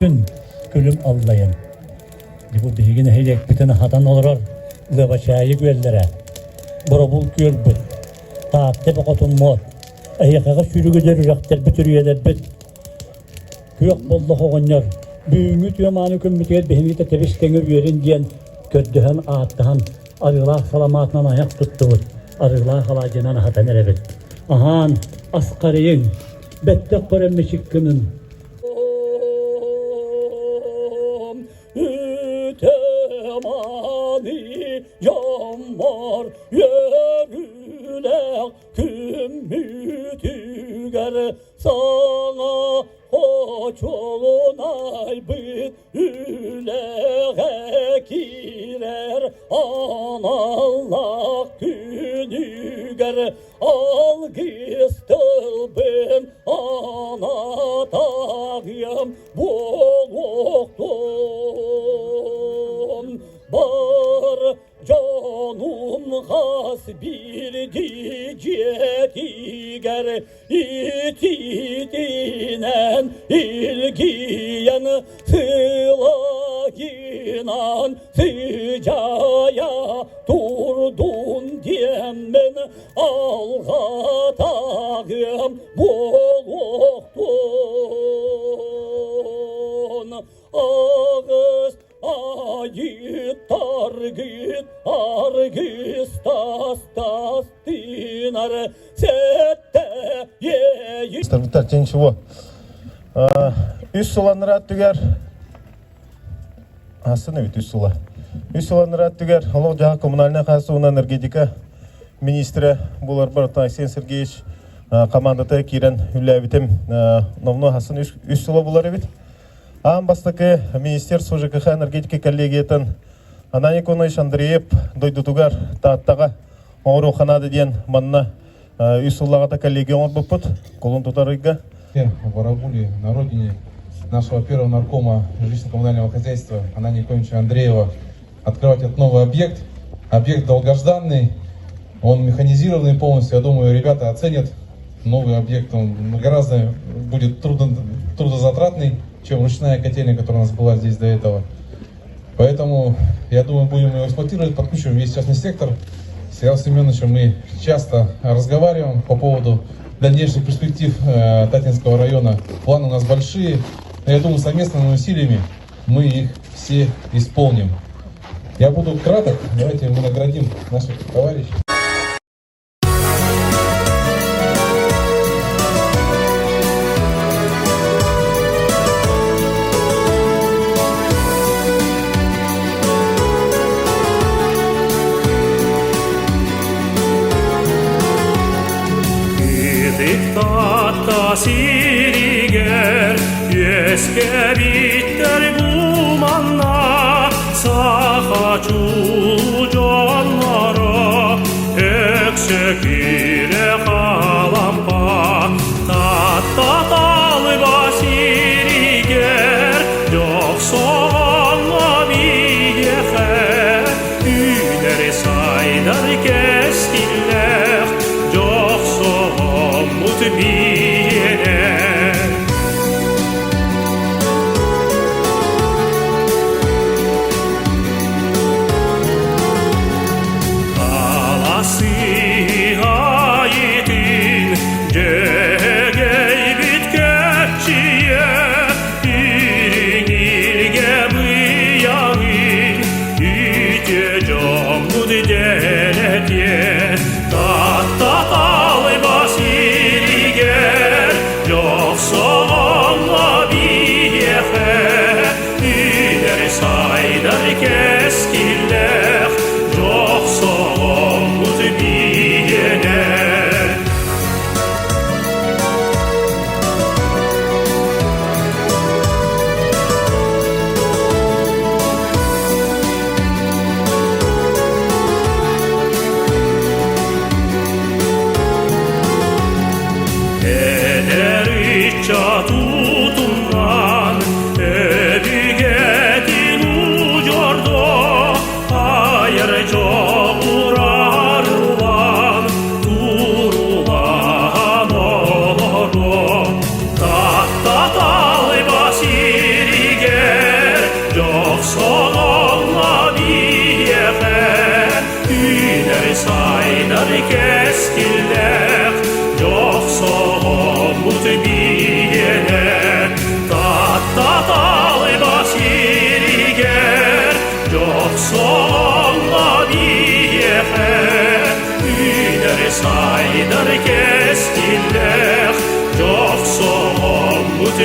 Күн күлүм аллайан, бу биһиги нэһилиэкпитин аһатан олорор Лыбачаайы күөллэрэ, Боробул күөлбүт, Таатта Бөҕөтун муот, эһиэхэҕэ сүүрүгүдэр үрэхтэрбит үрүйэлэрбит, күөх боллох оҕонньор, бүгүҥҥү үтүө мааны күммүтүгэр биһигини тэбис тэҥэ үөрүн диэн көрдөһөн ааттаһан арыылаах саламаатынан айах туттубут, арыылаах алаадьынан аһатан эрэбит. Аһаан, асхарыйыҥ, бэттэх көрөн мичик гынын, Үтэмани дьоммор үөрүүлээх күммүтүгэр саҥа хочуолунайбыт үлэҕэ киирэр аналлаах күнүгэр Алгыс тылбын анатаҕыам буолуохтун бар дьонум хас биирдии дьиэтигэр итиитинэн илгийэн сылайынан сыдьаайа турдун диэммин алҕатаҕыам буолуохтун аҕыс айыттаргыт аргыс тас тас тыынар сэттэ иэйи Ничего. Үс сыланнара түгэр Астын эбит үс сыла. Үс сыл анараа өттүгэр олох-дьаһах коммунальнай хаһаайыстыба энергетика министрэ буоларбар Айсен Сергеевич командата киирэн үлэлээбитим номнуо хасын үс сыла булар эбит. Аан бастакы Министерство ЖКХ энергетика коллегиятын Ананий Николаевич Андреев дойдутугар Тааттаҕа оҥоруохха наада диэн манна үс сыллааҕыта коллегия оҥорбуппут кулун тутар ыйга. В Барабуле, на родине нашего первого наркома жилищно-коммунального хозяйства Анания Николаевича Андреева открывать этот новый объект. Объект долгожданный, он механизированный полностью. Я думаю, ребята оценят новый объект. Он гораздо будет трудозатратный, чем ручная котельная, которая у нас была здесь до этого. Поэтому, я думаю, будем его эксплуатировать, подключим весь частный сектор. С Ильей Семеновичем мы часто разговариваем по поводу дальнейших перспектив Таттинского района. Планы у нас большие, но я думаю, совместными усилиями мы их все исполним. Я буду краток, давайте мы наградим наших товарищей. Ытыктаатта сиригэр үөскэбиттэр бу манна саха чулуу дьонноро өксөкүлэ халампа Таатта талба сиригэр дьохсоҕоҥҥо биһиэхэ үүнэр сайдар кэскиллээх дьохсоҕоммут биэрэ. Таласыһайытын дьэгэйбит кэччийэ ириҥилгэ Сайдар кэскиллээх, дьохсоҕоммут.